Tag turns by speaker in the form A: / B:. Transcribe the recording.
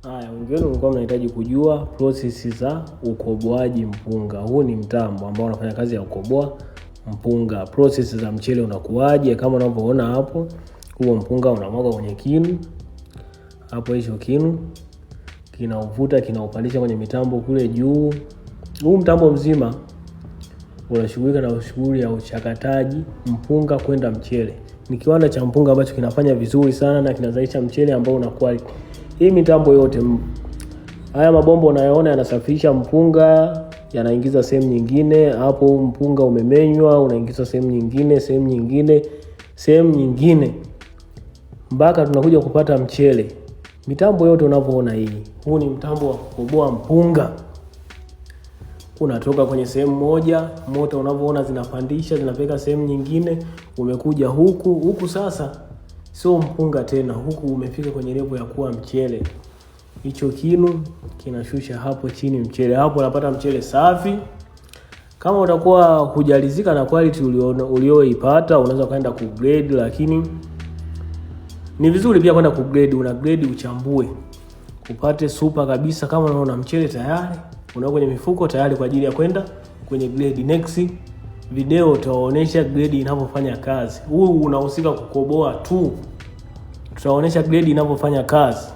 A: Haya, wengi wenu mlikuwa mnahitaji kujua process za ukoboaji mpunga. Huu ni mtambo ambao unafanya kazi ya kukoboa mpunga. Process za mchele unakuwaje? Kama unavyoona hapo, huo mpunga unamwaga kwenye kinu hapo, hicho kinu kinauvuta, kinaupandisha kwenye mitambo kule juu. Huu mtambo mzima unashughulika na shughuli ya uchakataji mpunga kwenda mchele. Ni kiwanda cha mpunga ambacho kinafanya vizuri sana na kinazalisha mchele ambao una quality. Hii mitambo yote, haya mabomba unayoona yanasafirisha mpunga, yanaingiza sehemu nyingine. Hapo mpunga umemenywa, unaingiza sehemu nyingine, sehemu nyingine, sehemu nyingine, mpaka tunakuja kupata mchele. Mitambo yote unavyoona hii, huu ni mtambo wa kukoboa mpunga unatoka kwenye sehemu moja, moto unavyoona zinapandisha zinapeleka sehemu nyingine, umekuja huku huku. Sasa sio mpunga tena, huku umefika kwenye level ya kuwa mchele. Hicho kinu kinashusha hapo chini mchele, hapo unapata mchele safi. Kama utakuwa hujalizika na quality ulioipata, unaweza kaenda ku grade, lakini ni vizuri pia kwenda ku grade. Una grade uchambue upate super kabisa. Kama unaona mchele tayari unaweka kwenye mifuko tayari kwa ajili ya kwenda kwenye grade. Next video utaonyesha grade inavyofanya kazi. Huu unahusika kukoboa tu, tutaonyesha grade inavyofanya kazi.